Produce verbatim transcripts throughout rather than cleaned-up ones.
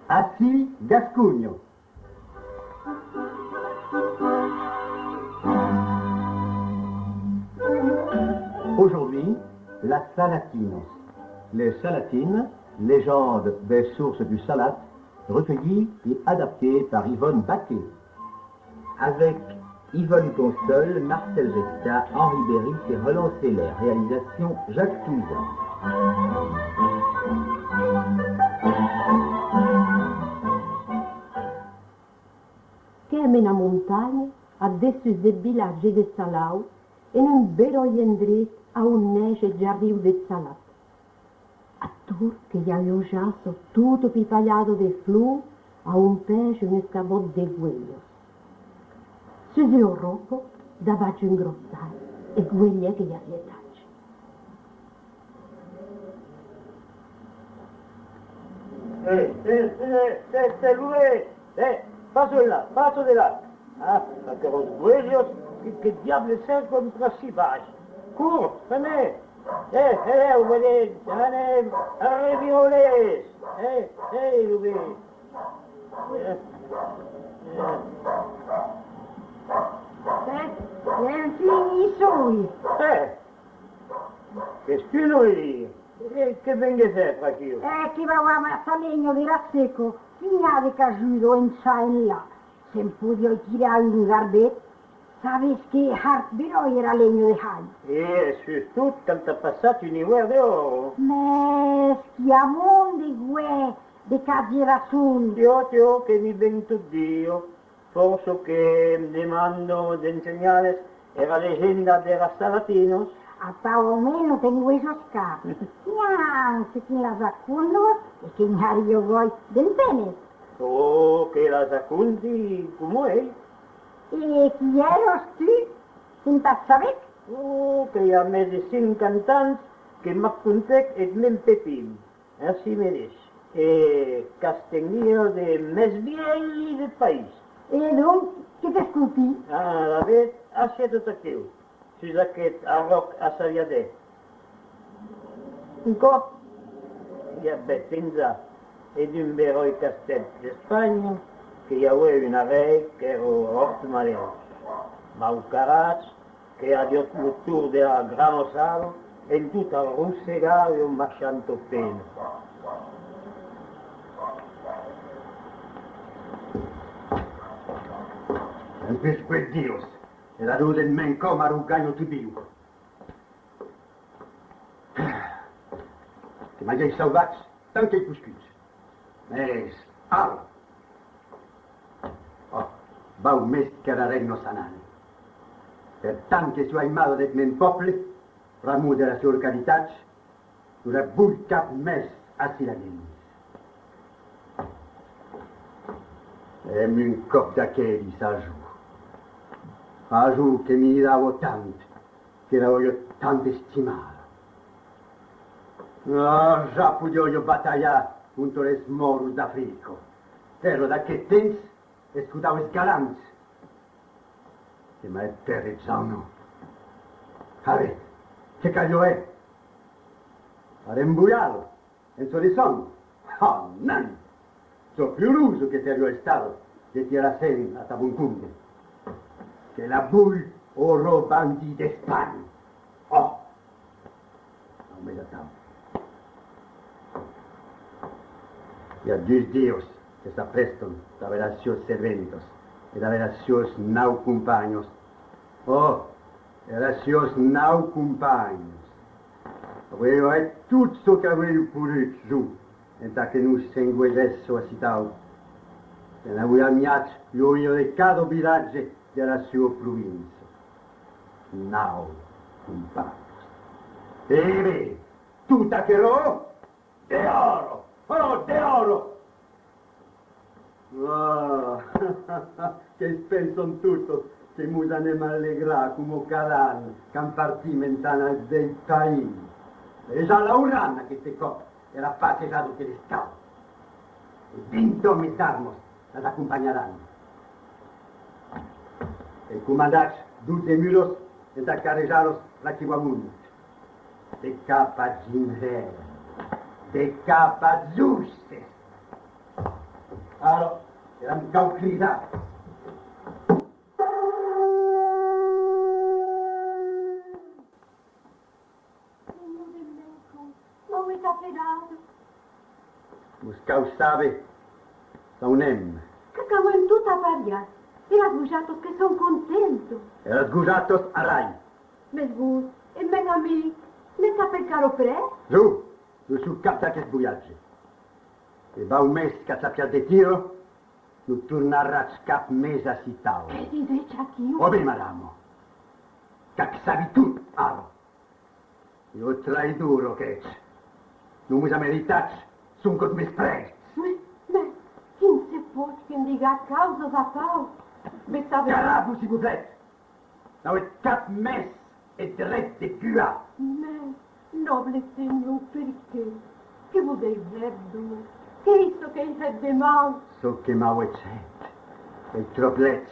Ací Gasconha. Aujourd'hui, las Salatinas. Les Salatines, légende des sources du Salat, recueillie et adaptée par Yvonne Baquet. Avec Yvonne Consol, Marcel Resca, Henri Berry et Roland Seller. Réalisation Jacques Touzin. Qu'èm ena montanha, ath dessús deth vilatge de Salau, en un beròi endret a on neish eth jardiu deth Salat. Ath torn que i a ua jaça tota pipalhada de flors a on peish un escabòt de guelhas. Sus ua ròca, davant un gròs talh, eth guelhèr que i a pietat. Eh, eh, eh, eh, eh, Lolé, eh, passa de là, passa de là. Ah, aqueras guelhas, que, que diable es contra si baish? Cor, fèm-ne! Eh, eh, eh, vedetz, anem, arreviram-les! Eh, eh, Lolé! Eh, eh. Eh, enfin i soi! Eh! Qu'es tu, Noelia? E que vengues hèr per aquiu? E que vau amassar lenha dera seca, finhada qu'ajuda en çà en là. Se'n podiái tirar un garbet, sabes qu'ei hart beròi era lenha de haish. E sustot quand a passat un iuèrn dehòra. Mès qu'i a monde, uè, de cap gerason. Tiò, tiò, que m'i ven tot dia. Fòrça que demandon d'ensenhar-les era legenda deras Salatinas. Atau au mens non te'n vòs cap. Nhan, se que'n las acondas e que'n haria gòi d'enténer. Ò, que las acondi coma ei. E qui èras tu, se'n pòt saber? Ò, que i a mès de cinquanta ans que m'ac contèc eth mèn pepin. Ací me deish, e qu'as tenguia de mès vielhi deth país. E donc, que t'escoti. Alavetz, acièta-t'aquiu, sus aqueth arròc a saviadèr. Un còp, i a bèth temps a, e d'un beròi castèth d'Espanha, que i aué un arrèir qu'èra hòrt malerós, maucaratz, que a diot lo torn dera grana sala en tot arrossegar ua maishanta pena. En pusquets dias, era dor deth mèn còr m'arroganha tot viu. Que m'aguèi sauvat tant qu'ei poscut. Mès, ara! Ò, vau mès qu'era rèina sanane. Per tant que soi aimada deth mèn pòble, pr'amor dera sua caritat, non la voi cap mès ací laguens. Èm un còp d'aqueris, a jo. A jo que m'i dava tant, que l'auia tant estimada. Ah, ja podiái batalhar contra les mòros d'Africa. Èra d'aqueth temps escotau es galants. Que m'ai perdut, ja, non? A veir, que caliá hèr? Arrembolhar-la en çò de sang? Ah, non! Çò plus rosa que seriá estat de tirar sang a bon compte. Que la voi aura bandit d'Espanha. Ò! Au mens atau. I a dus dias que s'aprèstan dab eras suas serventas e dab eras suas nau companhas. Ò, eras suas nau companhas! Aué, aué, tot çò qu'aué podut, jo, entà que non s'enguesèsse ací atau. E n'aué amiat ua ua de cada vilatge dera sua província. Nau companhas. E ben, tot aquerò, dehòra! Ò, dehòra! Ah, que's pensan totas que mos anem alegrar coma cada an quand partim entà anar deth país. E ja l'auran aqueste còp era passejada que les cau. E vint òmes d'armas las acompanharàn. E comandatz dotze mulas entà carrejar-las pr'aquiu amunt. De cap a Ginrèr, de cap a Justes. Ara, eram cau cridar. Senhor de mèn còr, m'auetz apedat. Vos cau saber d'a on èm. Qu'ac auem tot apariat, e las gojatas que son contentas. E las gojatas arrai. Mes vos, eth mèn amic, ne sap encara près? Jo, jo soi cap d'aqueth voiatge. E vau mès qu'ac sapiatz de tira, non tornaratz cap mès acitau. Qué didetz aquiu? Ò ben, madama, qu'ac sabi tot, ara. E ò traïdor aqueths, non vos a meritatz, son còps mès prèsts. Mes, mes, quin se pòt qu'en diga causas atau? Be sabetz. Calatz-vos, si vos vletz! N'auetz cap mès eth dret de puar. Mes, nòble senhor, perqué? Que vos ei hèt, donc? Qu'ei çò qu'ei hèt de mau? Çò que m'auetz hèt ei tròp lèg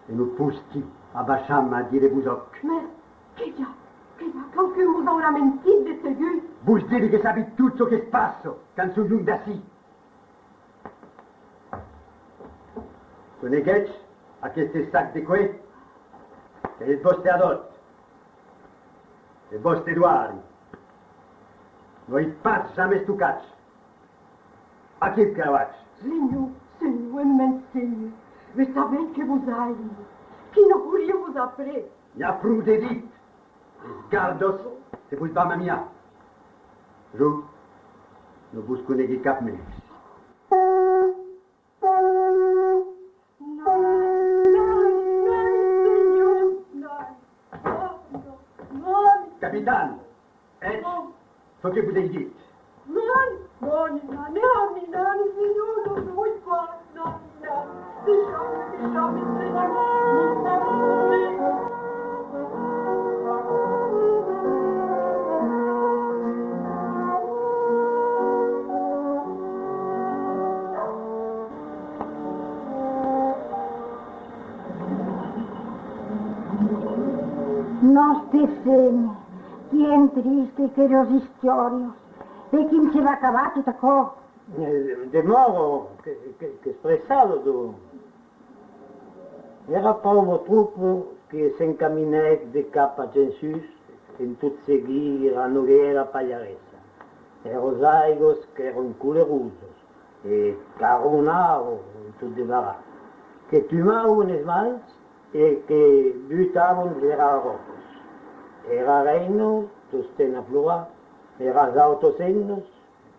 e non posti abaishar-me a dire-vos-òc. Mes, que i a? Que i a? Quauqu'un vos aurà mentit de segur. Vos diri que sabi tot çò que's passa quand soi luenh d'ací. Coneguetz aqueste sac de cuèr? Qu'ei eth vòste adòt, eth vòste doari. Non i pas jamès tocatz. Aquiu clauatz. Senhor, senhor, eth mèn senhor, be sabetz que vos aimi, qui non volia vos après. I a pro de dit. Es gardas se vos vam a miar. Jo non vos conegui cap mès. Non, non, non, senhor, non. Oh, non, non. Capitan, hètz çò que vos èi dit. Non, non, non, non, non, senhor, non, non, non, non. Nòste Sénher, qué èm tristes, qué duras istòrias. E quin se va acabar tot aquò? Eh, demòra que, que, qu'es pressada, donc. Era paura tropa que s'encaminèc de cap a Gensuns en tot seguir era noguèra palharesa. Eras aigas qu'èran colerosas e qu'arronavan en tot devarar, que tumavan es mans e que butavan dera ròcas. Era reina tostemp a plorar, eras autas hemnas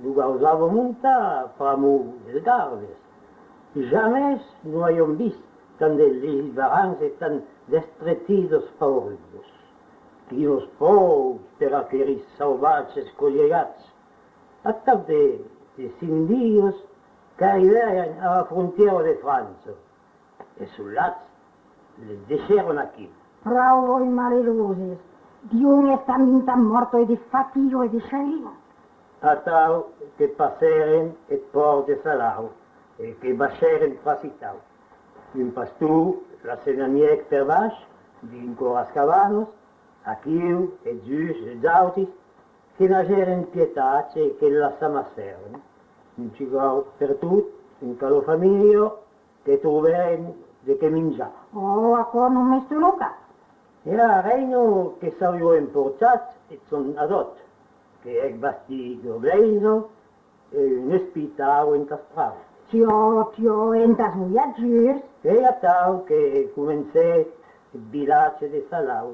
lo gausava montar pr'amor des gardes. Jamès non aviam vist tant de libarans e tant d'estretidas paurugas. Quinas paurs per aqueris sauvatges collegats! Atau de, de cinc dias qu'arribèren a la frontièra de França. Es soldats les deishèron aquiu. Praubas maleroses, dion estan vintant mòrtas e de fatiga e de chagrin. Atau que passèren eth pòrt de Salau e que baishèren pr'acitau. Un pastor las enamièc per baish, dinc eras cabanas, aquiu, eths uns, eths autis, que n'agèren pietat e que las amassèren. Un chigòu pertot, en cada familha, que trobèren de qué minjar. Ò, aquò non m'estona cap. Era reina que s'auiá emportat eth sòn adòt, que hec bastir ua glèisa e un espitau entà's praubas. Tiò, tiò, entà's voiatjurs. Ei atau que comencèc eth vilatge de Salau.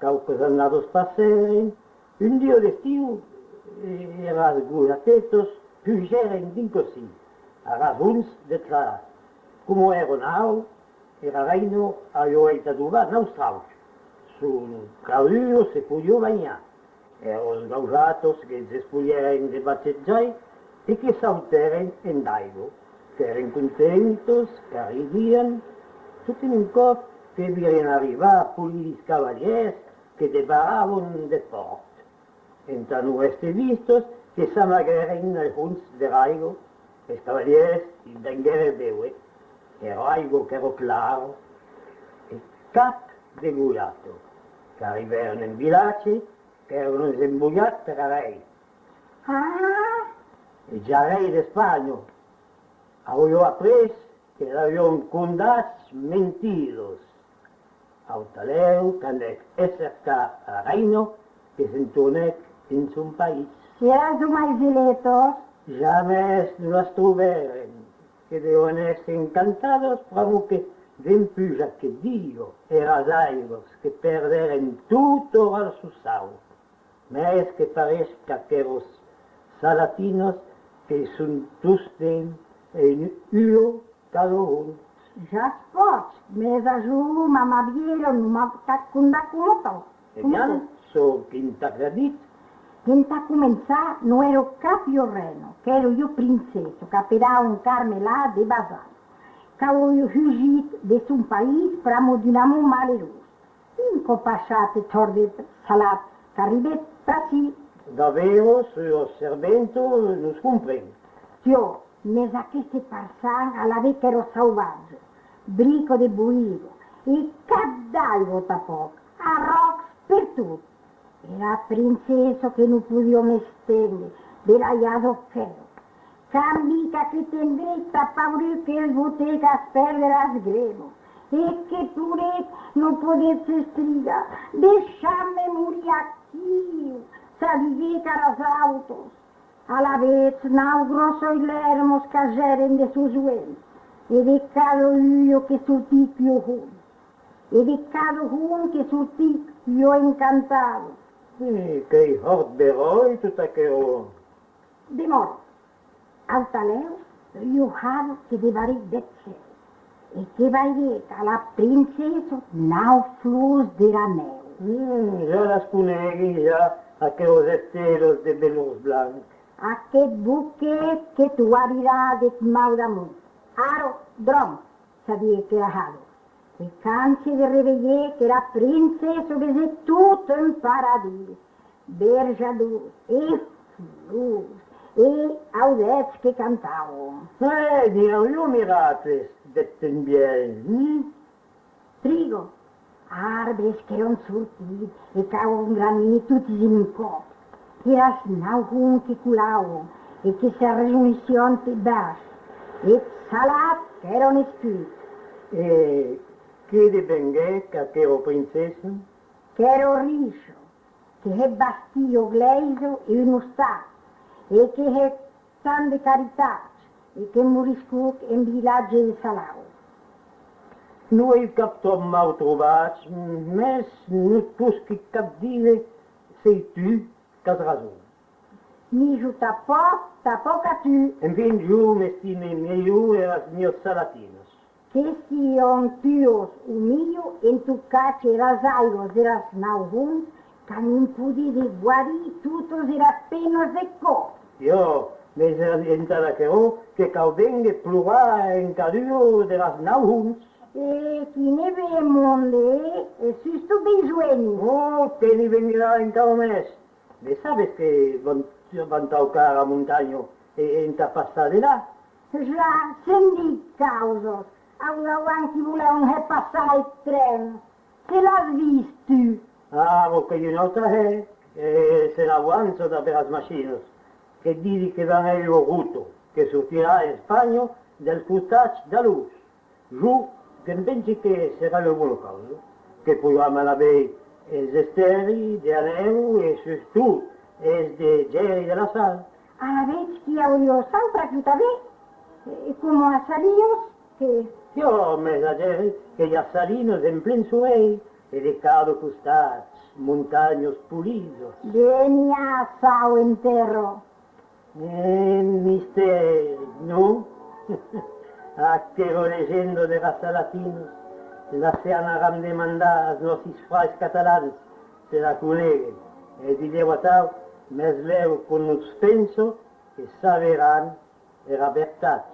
Quauques annadas passèren, un dia d'estiu, e-, eras gojatetas pugèren dinc ací, aras hons deth Salau. Coma èra nau, era reina aviá hèit adobar nau traucs, son caduna se podiá banhar. Eras gaujatas que despolièren de batejar e que sautèren en d'aiga, qu'èren contentas, qu'arridian, tot en un còp que viren arribar polidis cavalièrs que debarravan deth pòrt. Entà non èster vistas, que s'amaguèren al hons dera aiga, es cavalièrs i venguèren béuer. Era aiga qu'èra clara, e cap de gojata. Qu'arribèren en vilatge, qu'èran embolhats per arrèir. Ah! Eth ja rei d'Espanha, Auriá aprés que l'avián condat mentidas. Autalèu, qu'anèc cercar la reina, que se'n tornèc en son país. E las domaiseletas? Jamès non las trobèrem, que devan èsser encantadas pr'amor que, dempús aqueth dia, eras aigas que perdèren tota la sossau. Mès que pareish qu'aqueras salatinas que son tostemps en ua cada hont. Ja es pòt, mès a jo, mama vièlha, non m'ac condat coma atau. E bien, çò quin t'ac a dit? Entà començar, non èra cap ua reina, qu'èra ua princessa, qu'aperavan Carmela de Bazan, qu'auriá fugit de son país pr'amor d'un amor malerós. Un còp passat eth hòrt deth salat, qu'arribèc pr'ací. Gaveras, ua serventa, nos compren. Tiò, mès aqueste parçan alavetz qu'èra sauvatge, brica de boiga, e cap d'aiga tanpòc, arròcs pertot. Era princessa que non podiá mès téner, de la iada qu'èra. Cambi qu'aqueth endret tà paure qu'es botèc as pèr de las gremas, e que plorèc non podent s'estrigar: «Deishatz-me morir aquiu», çò diguèc aras autas. Alavetz, nau gròssas lèrmas cagèren de sos uelhs, e de cada ua que sortic ua hont, e de cada hont que sortic ua encantada. E qu'ei hòrt beròi tot aquerò. Demòra. Autalèu, ua hada que devarèc deth cèu, e que balhèc a la princessa nau flors dera nèu. Mm, ja las conegui, ja, aqueras estelas de velors blanc. Aqueth boquet que t'aurirà deth mau d'amor. Ara, dròm, çò diguèc era hada. E quand se revelhèc, era princessa vesec tot un paradís, berjadors e flors e audèths que cantavan. E n'i auriá miracles deth temps vièlh, hm? Triga, arbres qu'èran sortits e qu'auan granit totis en un còp. Eras nau honts que colavan e que s'arrejonishián eth baish, eth salat qu'èra un escut. E qué devenguèc aquera princessa? Qu'èra risha, que hec bastir ua glèisa e un ostal, e que hec tant de caritats, e que moriscuc en vilatge de Salau. Non ei cap tròp mau trobat, mès non posqui cap díder, sei tu qu'as rason. Ni jo tanpòc, tanpòc a tu. Enfin, jo m'estime melhor eras mias salatinas. Que sian tuas o mias, en tot cas eras aigas deras nau honts qu'an un poder de guarir totas eras penas deth còr. Jo, mès entad aquerò que cau vénguer plorar en cadua deras nau honts. E quin e ben monde, e sustot ben joeni. Oh, que n'i venguerà encara mès. Mès sabes que van, van taucar ara montanha e entà passar de là? Ja, se'n ditz causas, au dauant qui volèvan hèr passar eth tren. Se l'as vist, tu? Ah, bon, qu'ei un aute ahèr, e se n'auança dab eras machinas, que didi que van hèr ua rota que sortirà Espanha del costat d'Alòs. Jo, que'm pensi que serà ua bona causa, que poiram alavetz es estèri de la nèu e sustot es de gèri de la sal. Alavetz qu'i auriá saup pr'aquí tanben, e coma a Salinas, que... Jo, mès a gèri que i a salinas en plen solei, e de cada costat, montanhas polidas. De n'i a saup en tèrra. Un mistèri, non? Aquera legenda deras salatinas, la se anaram demandar as nòstis fraires catalans, se la coneguen, e dilhèu atau, mès lèu que'ns pensan que saberàn era vertat.